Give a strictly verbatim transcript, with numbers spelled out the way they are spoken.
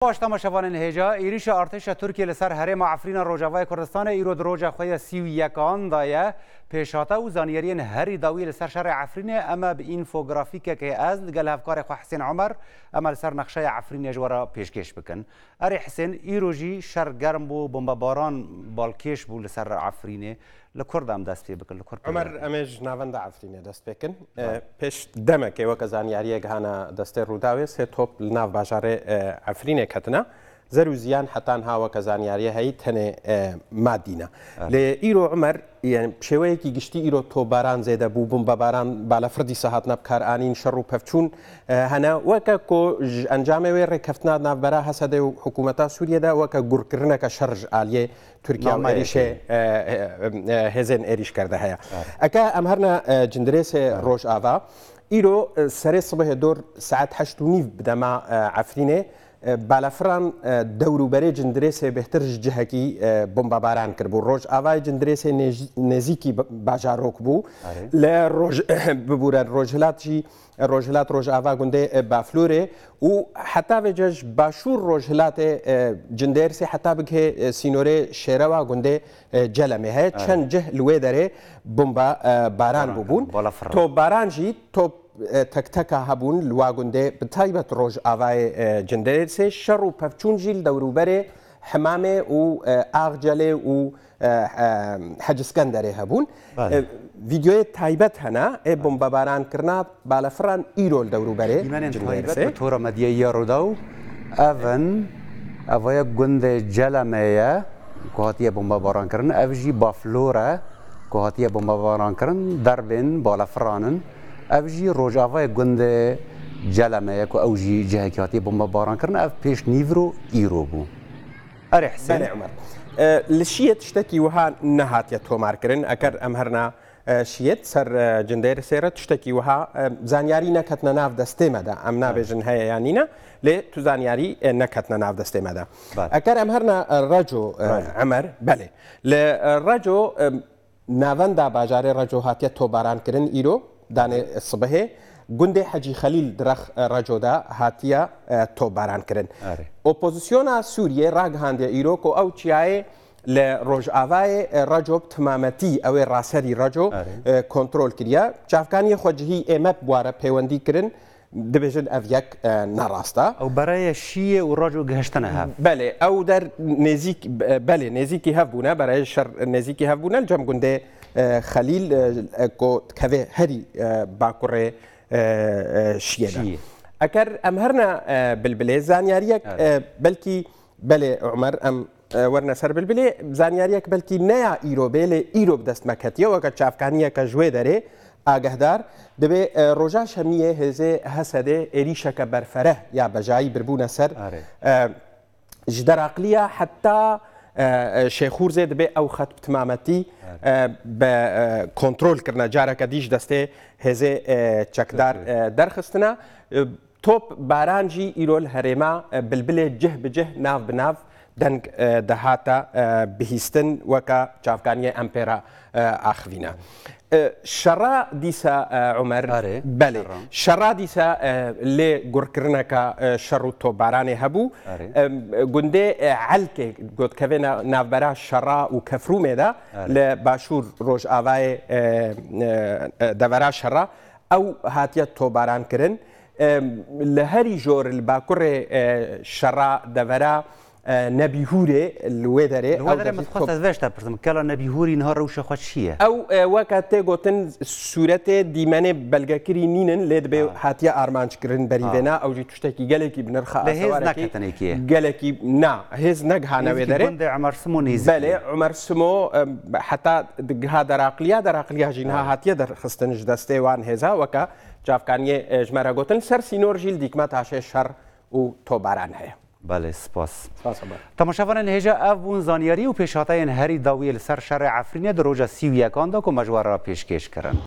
Baş temaşevanên hêja, êrîşa artêşa Tirkiyê li ser herêma Efrîna Rojavayê Kurdistanê îro di roja xwe ya sî û yekan de ye pêşhate û zanyariyên herî dawî li ser şerê Efrînê em e bi înfografîkekê ez li gel hevkarê xwe Hisên Omer em e li ser nexşeya Efrînê ji we re pêşkêş bikin. Erê Hisên, îro jî şer germ bû, bombebaran balkêş bû li ser Efrînê. Li kur de em dest pê bikin, li kur Omer, pê em ê ji navenda Efrînê dest pê kin. Ba. E, pêş demekê weke zanyariyek hana destê Rûdawê, sê top li nav bajarê, e, Efrînê ketine. Zer û ziyan heta niha weke zanyariyê heyî tenê, e, madî ne. Evet. Lê îro Omer, yani şêweyekî giştî îro topbaran zêde bû, bombebaran balafir dîsa hatine bikaranîn, şer û pevçûn, e, hene. Weke ku ji encamê wê rêkeftina navbera Hesedê û hikûmeta Sûriyê de weke gurkirineke şer ji aliyê Tirkiye û Nameyekê. êrîşê, e, e, e, hêzên êrîşkerde heye. Evet. Eke em herna, e, cindirêsê Evet. Rojava, îro, e, serê sibehê dor saet heşt û nîv bi dema, e, Efrînê, e, balafiran, e, dewrûberê cindirêsê bêhtir ji cihekî, e, bombebaran kiribû. Rojavayê cindirêsê nêj-, nêzîkî ba-, bajarok bû. Erê. Li roj-, bibûre rojhilat jî Rojhilat Rojava gundê, e, Baflûrê û heta vêce ji başûr rojhilatê, e, Cindersê heta bigihê, e, sînorê Şêrewa gundê, e, Celemê heye. Evet. Çend cih li wê derê bomba, e, baran Baran bûbûn. Bala firra. Topbaran jî top, e, tekteka hebûn li wa gundê, bi taybet Rojavayê, e, Cindersê şer û pevçûn jî li dewrûberê Hemamê û, e, Axcelê û e, e, Hec Iskenderê hebûn. Belê. E, vîdeoyê taybet hene, ê bombebaran kirina balafiran îro li dewrûberê Dîmenên Cindersê. Taybet bi tora medyayî ya Rûdaw, ev in, ev ya gundê Celemê ye, ku hatiye bombebaran kirin, ev jî Baflor e, ku hatiye bombebaran kirin, derbên balafiran in. Ev jî rojavayê gundê Celemê ye, ku ew jî cihekî hatiye bombebaran kirin, ev pêş nîvro îro bû. Erê Hisên. Belê, Omer. E, li Şiyê tiştekî wiha nehatiye tomarkirin. Eker em herna, e, Şiyê ser, e, Cindersê re tiştekî wiha, e, zanyarî neketine nav destê me de. Em Evet. nabêjin heye ya nîne, lê tu zanyarî, e, neketine nav destê me de. Belê. Eker em herna, e, Reco, e, Belê. Emer, belê. Li, e, Reco, e, Navenda bajarê Reco hatiye topbaran kirin îro, danê sibehê. Gundê Hecî Xelîl di rex, e, Reco de hatiye, e, topbaran kirin. Erê. Opozisyona Sûriyê ragihandiye îro ku ew çiyayê li rojavayê, e, Reco bi timametî ew ê raserî Reco, Erê. e, kontrol kiriye. Çavkaniyê xwecihî ê me bi wa re pêwendî kirin. Dibêjin ev yek, e, ne rast e. Ew bereye Şiyê û Reco gihiştine hev. Belê, ew der nêzîk, be-, belê, nêzîkî hev bûne, bereye şer nêzîkî hev bûne, li cem gundê, e, Xelîl, e, e, ku dikeve herî, e, bakurê, e, e, Şiyê de. Şiyê. Eker em herna, e, Bilbilê, zanyariyek, Evet. e, belkî, belê, Omer, em e, werine ser Bilbilê, zanyariyek belkî ne ya îro bê, lê îro bi dest me ketiye, weke çavkaniyeke ji wê derê agehdar, dibê, e, roja şemiyê hêzê Hesedê êrîşeke berfereh ya bejayî birbûne ser, Erê. e, ji Deraqliya heta, e, e, Şêxûrzê dibê ew xet bi timametî, Erê. e, be, e, kontrol kirine, careke dî ji destê hêzê, e, çekdar, Çekdar. e, derxistine. E, Top baran jî îro li herêma, e, Bilbilê cih bi cih, nav bi nav deng, e, dihata, e, bihîstin, weke çavkaniyê em pê re, e, axivîne. E, şera dîsa, e, Omer, Arê, belê. şera. Şera dîsa, e, lê gurkirineka, e, şer û topbaranê hebû. Arê. E, gundê, e, Elkê gotkevê na-, navbera Şera û Kefrûmê de Arê. li başûr rojavayê, e, e, e, devera Şera ew hatiye topbaran kirin. Em, li herî jor li bakurê, e, şera devera, e, Nebîhûrê li wê derê. Li wê ew derê derî min dixwest top- ez vê ji te pirsim, kela Nebîhûrî niha rewşa xwe çi ye? Ew, e, weke tê gotin sûretê dîmenê belgekirî nînin, lê dibê Ha. hatiye armanc kirin berî Ha. vêna, ew jî tiştekî gelekî bi nirxa Lê hêz asewarekî neketin êkê? gelekî, na, hêz negihane wê Nêzîkî derê. gundê Emer Simo nêzîk Belê, e. Emer Simo, e, heta giha Deraqliya, Deraqliya jî niha Evet. hatiye derxistin ji destê wan hêza, weke Çavkaniyê, e, ji me re gotin, ser sînor jî li Dîkme Taşê şer û tobaran heye. Belê, spas. Spas, Omer. Temaşevanên hêja, ev bûn zanyarî û pêşhateyên herî dawiyê li ser şerê Efrînê di roja sî û yekan de ku me ji we re pêşkêş kirin.